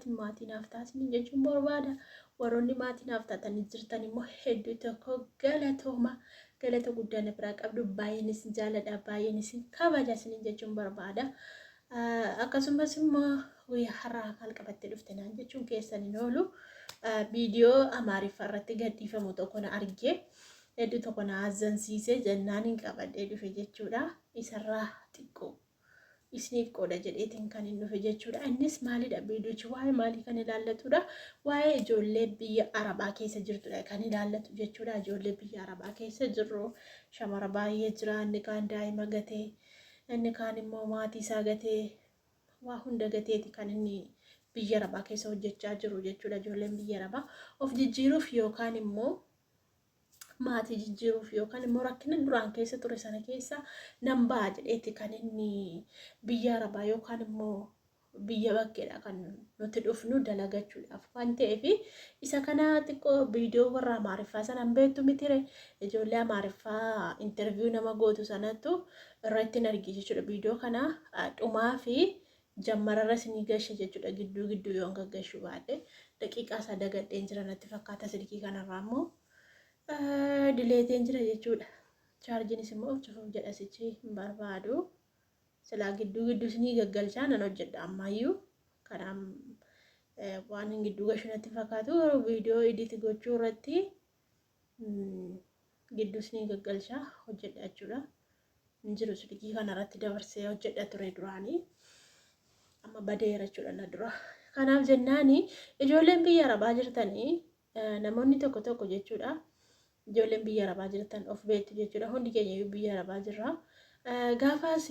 Maatii naaf taasisanii jechuun barbaada. Warroonni maatii naaf taatanii jirtan immoo hedduu tokko galatooma. Galata guddaa na biraa qabdu, baay'een isin jaaladha, baay'een isin kabaja isiniin jechuun barbaada. Akkasumas immoo guyyaa har'aa maal qabattee dhufte naan jechuun keessan hin oolu. Viidiyoo Amaariffaa irratti gadhiifamu tokko na arge. Hedduu tokko na azzansiise jennaan hin qabadhee dhufe jechuudha. Isarraa xiqqoo isiniif qooda jedheetiin kan hin dhufe jechuudha. Innis maalidha? Viidiyochi waa'ee maalii kan ilaallatudha? Waa'ee ijoollee biyya Arabaa keessa jirtudha kan ilaallatu jechuudha. Ijoollee biyya Arabaa keessa jirru shamara baay'ee jira. Inni kaan daa'ima gatee, inni kaan immoo maatii isaa gatee, waa hunda gateeti kan inni biyya Arabaa keessa hojjechaa jiru jechuudha. Ijoolleen biyya Arabaa of jijjiiruuf yookaan immoo maatii jijjiiruuf yookaan immoo rakkina duraan keessa ture sana keessa nan ba'a jedheeti kan inni biyya Arabaa yookaan immoo biyya bakkeedha kan nuti dhufnu dalagachuudhaaf waan ta'eef, isa kana xiqqoo viidiyoo warra Amaariffaa sana hin beektu mitire, ijoollee Amaariffaa interview nama gootu sanattu irratti hin argi jechuudha. Viidiyoo kana dhumaa fi jammararra isinii gashe jechuudha. Gidduu gidduu yoon gaggashu baadhe daqiiqaa isaa dagadheen jira natti fakkaata. Silkii kanarraa immoo dileeteen jira jechuudha. Chaarjiinis immoo of cufuuf jedha, sichi hin barbaadu. Silaa gidduu gidduu isinii gaggalchaa nan hojjedha ammayyuu. Kanaaf waan hin gidduu gashu natti fakkaatu, garuu viidiyoo edit gochuu irratti gidduu isinii gaggalchaa hojjedha jechuudha. Hin jiru, silkii kanarratti dabarsee hojjedha ture duraanii. Amma badeera jechuudha na dura. Kanaaf jennaani ijoolleen biyya Arabaa jirtanii namoonni tokko tokko jechuudha. Ijoolleen biyya Arabaa jirtan of beektu jechuudha. Hundi keenya iyyuu biyya Arabaa jirra. Gaafas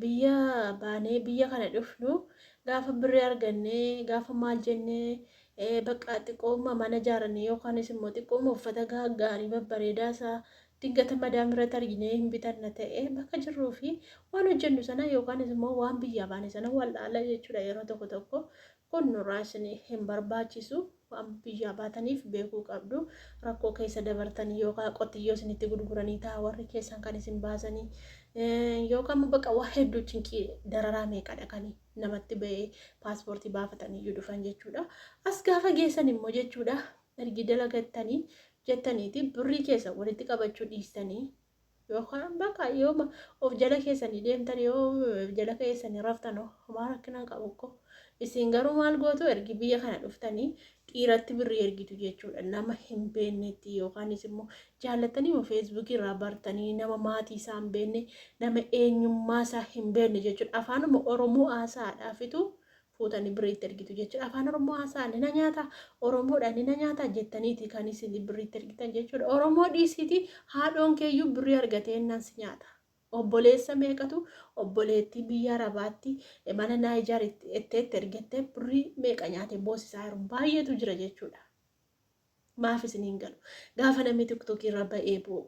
biyya baanee biyya kana dhufnu, gaafa birrii argannee, gaafa maal jennee, bakka xiqqooma mana ijaarannee yookaanis immoo xiqqooma uffata gaarii babbareedaa isaa dingata madaam irratti arginee hin bitanna ta'e, bakka jirruu fi waan hojjennu sana yookaanis immoo waan biyyaa baane sana wal'aala jechuudha yeroo tokko tokko. Kun nurraa isin hin barbaachisu. Waan biyyaa baataniif beekuu qabdu. Rakkoo keessa dabartanii yookaan qotiyyoo isinitti gurguranii ta'a warri keessan kan isin baasanii, yookaan immoo bakka waa hedduu cinqii dararaa meeqadha kan namatti ba'ee paaspoortii baafatanii iyyuu dhufan jechuudha. As gaafa geessan immoo jechuudha, ergi dalagattanii jettaniiti birrii keessan walitti qabachuu dhiistanii yookaan bakka yooma of jala keessanii deemtan, yoo jala keessanii raftan homaa rakkina qabu ko. Isin garuu maal gootu? Ergi biyya kana dhuftanii dhiiratti birrii ergitu jechuudha. Nama hin beeknetti yookaanis immoo jaallattanii immoo Feesbuukii irraa bartanii, nama maatii isaa hin beekne, nama eenyummaa isaa hin beekne jechuudha. Afaanuma Oromoo haasaadhaafitu fuutanii birriitti ergitu jechuudha. Afaan Oromoo haasaa, ni na nyaata, Oromoodha, ni na nyaata jettaniiti kan isin birriitti ergitan jechuudha. Oromoo dhiisiiti, haadhoon keeyyuu birrii argatee innaan si nyaata. Obboleessa meeqatu obboleettii biyya Arabaatti mana naa ijaar etteetti ergattee birrii meeqa nyaate boosisaa jiru baay'eetu jira jechuudha. Maaf isin hin galu? Gaafa namni TikTokii irra ba'ee boo'u,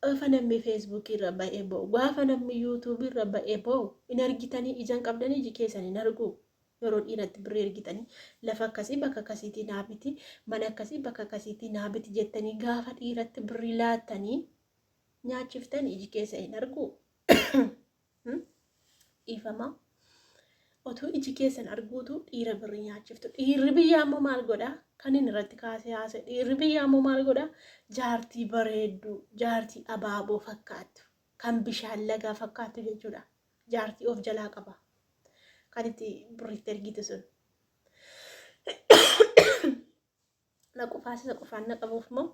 gaafa namni Feesbuukii irra ba'ee boo'u, gaafa namni Yuutuubii irra ba'ee boo'u hin argitanii? Ijaan qabdanii iji keessan hin argu? Yeroo dhiiratti birrii ergitanii, lafa akkasii bakka akkasiitii naa biti, mana akkasii bakka akkasiitii naa biti jettanii gaafa dhiiratti birrii laattanii nyaachiftan iji keessa hin argu? Dhiifama. Otuu iji keessan arguutu dhiira birrii nyaachiftu. Dhiirri biyyaa immoo maal godhaa? Kan inni irratti kaasee haasa'e. Dhiirri biyyaa immoo maal godhaa? Jaartii bareedduu, jaartii abaaboo fakkaattu, kan bishaan lagaa fakkaattu jechuudha. Jaartii of jalaa qaba. Kan itti birriitti ergitu sun. Na qufaasisa, qufaan na qabuuf moo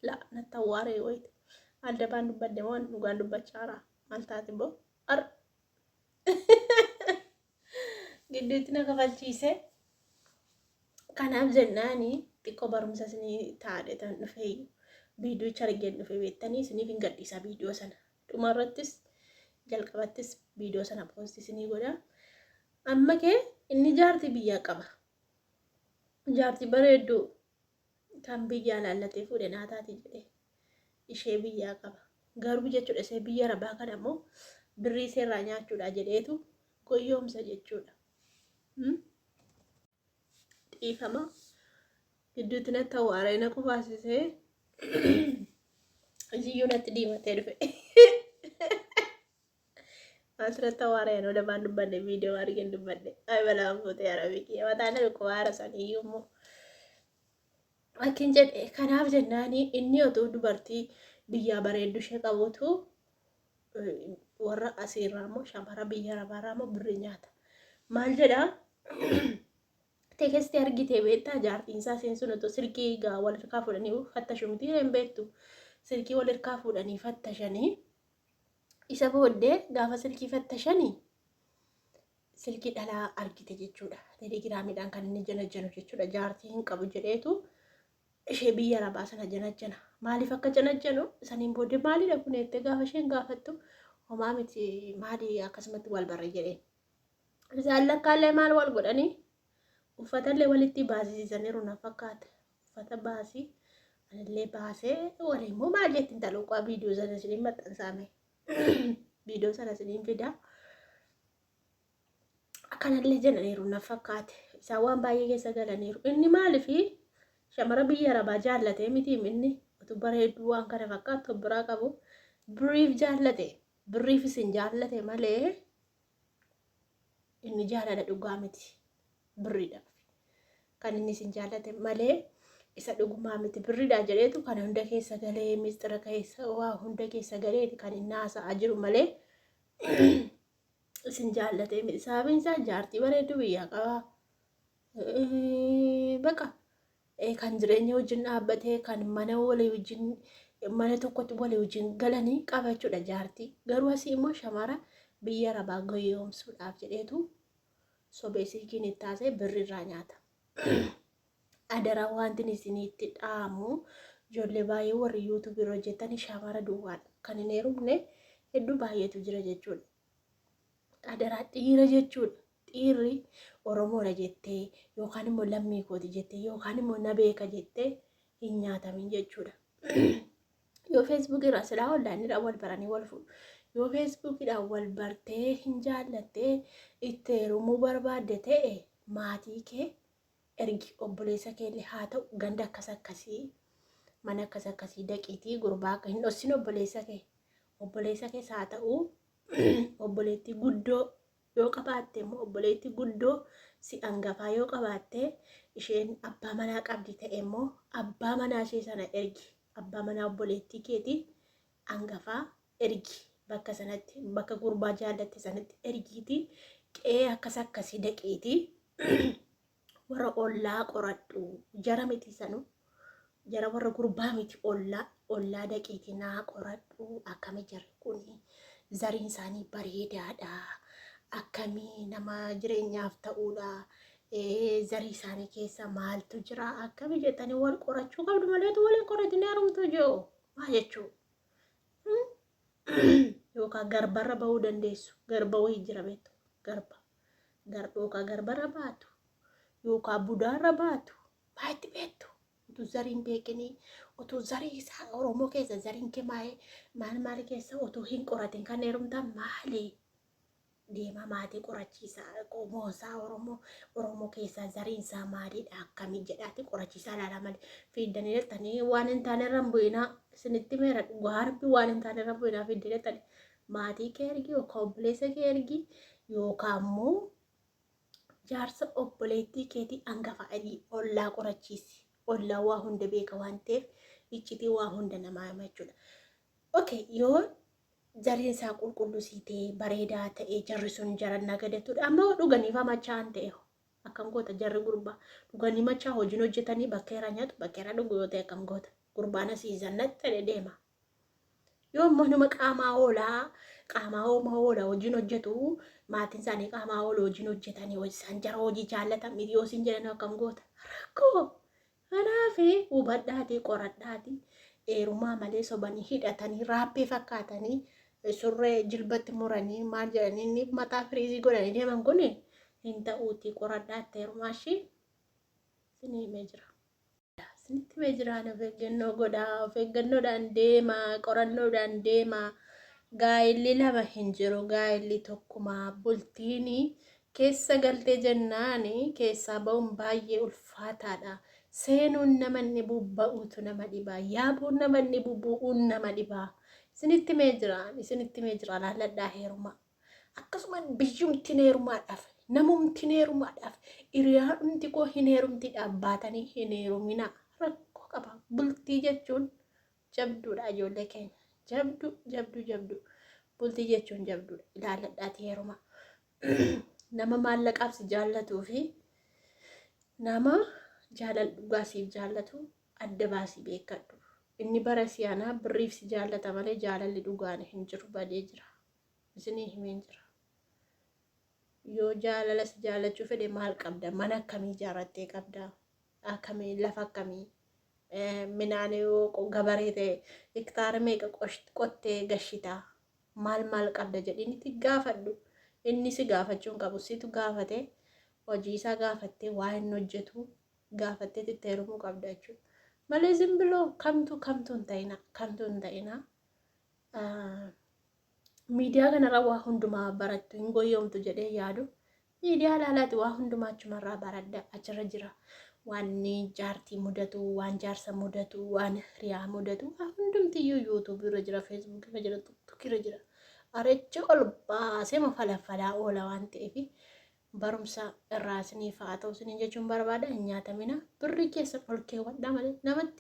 la natti awwaaree wayita. Maal dabaan dubbadde moo dhugaan dubbachaa? Maal taate boo? Ar gidduutti na kafalchiise. Kanaaf jennaani xiqqoo barumsa isinii taadhe tan dhufee, viidiyocha argeen dhufe beektanii, isiniif hin gadhiisa viidiyoo sana. Dhumarrattis jalqabattis viidiyoo sana post isinii godha. Amma kee inni jaartii biyyaa qaba. Jaartii bareedduu kan biyyaa laallatee fuudhe naa taati jedhee ishee biyyaa qaba. Garuu jechuudha, ishee biyya Arabaa kana immoo birrii iseerraa nyaachuudha jedheetu goyyoomsa jechuudha. Dhiifama. Gidduutti natti awwaaree na qufaasisee, ijiyyuu natti diimatee dhufe. Asirratti hawaara yeroo lamaan dubbanne viidiyoo argeen dubbadhe. Ay balaan fuutee arabii mataan dhukkuba haara saniyyuu immoo. Akkin jedhe kanaaf jennaani inni otuu dubartii biyyaa bareeddu ishee qabutu warra asiirraa immoo shamara biyya arabaarraa immoo birrii nyaata. Maal jedhaa? Teekestii argitee beektaa jaartiin isaa isheen sun otoo silkii gaa wal harkaa fuudhanii fattashu miti hin beektu. Silkii wal harkaa fuudhanii fattashanii isa booddee gaafa silkii fattashanii silkii dhalaa argite jechuudha. Telegiraamiidhaan kan inni janajjanu jechuudha. Jaartii hin qabu jedheetu ishee biyya arabaa sana janajjana. Maaliif akka janajjanu saniin booddee maalidha kun jettee gaafa isheen gaafattu homaa miti maali akkasumatti wal barre jedheen. Isaan lakkaallee maal wal godhanii uffatallee walitti baasisiisaniiru na fakkaata. Uffata baasii anillee baasee waliin immoo maal jetti intaloo qaa viidiyoo sana isiniin maxxansaame. Viidiyoo sana isiniin fidaa. Akkanallee jedhaniiru na fakkaate. Isaan waan baay'ee keessa galaniiru. Inni maalifi shamara biyya arabaa jaallatee miti inni utuu bareedduu waan kana fakkaattu biraa qabu birriif jaallate. Birriif isin jaallate malee inni jaalala dhugaa miti. Birriidhaaf. Kan inni isin jaallate malee isa dhugumaa miti. Birriidhaa jedheetu kana hunda keessa galee mistira keessa waa hunda keessa galeeti kan inni haasa'aa jiru malee isin jaallatee miti. Sababiin isaa jaartii bareedduu biyyaa qaba. Baqa kan jireenya wajjin dhaabbatee kan mana walii wajjin mana tokkotti walii wajjin galanii qaba jechuudha jaartii. Garuu asii immoo shamara biyya arabaa goyoomsuudhaaf jedheetu sobee silkiin itti haasa'e birri irraa nyaata. Adaraa wanti isinitti dhaamu ijoollee baay'ee warri yuutuubii irra hojjetan shamara duwwaadha. Kan hin heerumne hedduu baay'eetu jira jechuudha. Adaraa dhiira jechuudha. Dhiirri Oromoodha jettee yookaan immoo lammii kooti jettee yookaan immoo na beeka jettee hin nyaatamin jechuudha. Yoo feesbuukii irraa silaa onlaayiniidhaan wal baranii wal fuudhu. Yoo feesbuukiidhaan wal bartee hin jaallattee itti heerumuu barbaadde ta'e maatii kee ergi obboleessa keellee haa ta'u ganda akkas akkasii mana akkas akkasii daqiitii gurbaa akka hin dhossin obboleessa kee obboleessa kees haa ta'u obboleettii guddoo yoo qabaatte immoo obboleettii guddoo si angafaa yoo qabaatte isheen abbaa manaa qabdi ta'e immoo abbaa manaa ishee sana ergi abbaa manaa obboleettii keetii angafaa ergi bakka sanatti bakka gurbaa jaallatte sanatti ergiitii qe'ee akkas akkasii daqiitii warra ollaa qoradhu jara miti sanu jara warra gurbaa miti ollaa ollaa daqiitii naa qoradhu akkami jarri kun zariin isaanii bareedaadha akkamii nama jireenyaaf ta'uudha zarii isaanii keessa maaltu jira akkami jettanii wal qorachuu qabdu maleetu wal hin qoratin heerumtu jiru maa jechuu yookaan garbarra ba'uu dandeessu garba wayii jira beektu garba yookaan garbarra baatu yookaan budaarra baatu baay'eetti beektu utuu zariin beekinii utuu zarii isaa Oromoo keessa zariin kemaa'ee maal maal keessa utuu hin qoratin kan heerumtan maali deema maatii qorachiisaa qomoosaa Oromoo Oromoo keessaa zariin isaa maalidha akkamii jedhaati qorachiisaa ilaalaa malee fiiddanii jettanii waan hin taane irra hin bu'inaa isinitti meera dhugaa rabbi waan hin taane irra hin bu'inaa fiiddanii jettanii maatii kee ergi yookaan obboleessa kee ergi yookaan immoo jaarsa obboleettii keetii hangafa ergi ollaa qorachiisi ollaa waa hunda beeka waan ta'eef iccitii waa hunda namaa hima jechuudha. Okay, yoo zariin isaa qulqulluu sii ta'e bareedaa ta'e jarri sun jara nagadatudha. Amma dhuganiif machaa'an ta'e akkam goota jarri gurbaa dhuganii machaa hojiin hojjetanii bakka irra nyaatu bakka irra dhugu yoo ta'e akkam goota gurbaan asii zannatti ta'e deema. Yoo immoo nama qaamaa oolaa qaamaa oomaa oola hojiin hojjetu maatiin isaanii qaamaa oola hojiin hojjetanii isaan jara hojii jaallatan miti yoo siin jedhan akkam goota rakkoo. Kanaaf hubadhaatii qoradhaatii heerumaa malee sobanii hidhatanii raappee fakkaatanii surree jilbatti muranii maal jedhanii inni mataa firiizii godhanii deeman kun hin ta'uutii qoradhaatti heerumaa ishii isinii himee jira. Isinitti himee jiraan of eeggannoo godhaa of eeggannoodhaan deemaa qorannoodhaan deemaa gaa'illi lama hin jiru gaa'illi tokkumaa bultiin keessa galtee jennaan keessaa ba'uun baay'ee ulfaataadha. Seenuun nama inni bubba'uutu nama dhiba. Yaabuun nama inni bubbu'uun nama dhiba. Isinitti himee jira isinitti himee jira laalladhaa heeruma. Akkasuma biyyumti heerumaadhaaf, namumti heerumaadhaaf, hiriyaadhumti koo hin heerumtiidhaaf baatanii hin heeruminaa. Rakkoo qaba. Bultii jechuun jabduudha, ijoollee keenya. Jabdu, jabdu, jabdu. Bultii jechuun jabduudha. Ilaalladhaati heeruma. Nama maallaqaaf si jaallatuu fi nama jaalala dhugaa siif jaallatu adda baasii beekadhu. Inni bara si'anaa birriif si jaallata malee jaalalli dhugaan hin jiru, badee jira. Isinii himeen jira. Yoo jaalala si jaallachuu fedhe, maal qabda? Mana akkamii ijaarrattee qabda? Akkamii, lafa akkamii? Midhaan yoo gabaree ta'e hektaara meeqa qottee gashitaa? Maal maal qabda jedhinitti gaafadhu. Inni si gaafachuu hin qabu. Situ gaafate, hojii isaa gaafattee, waa inni hojjetu gaafattee itti heerumuu qabda jechuudha. Malee zimbiloo kamtu kamtu hin ta'ina, kamtu hin ta'ina. Miidiyaa kanarra waa hundumaa barattu, hin goyyomtu jedhee yaadu. Miidiyaa ilaalaati waa hundumaa achumarraa baradha, achirra jira. Waan jaartii mudatu, waan jaarsa mudatu, waan hiriyaa mudatu, waa hundumtiyyuu YouTubeii irra jira, Facebookii irra jira, TikTokii irra jira. Arecha ol baasee falafalaa oola waan ta'eef, barumsa irraa isiniif haa ta'u isiniin jechuun barbaada. Hin nyaatamina, birrii keessa ol keewwadhaa malee namatti.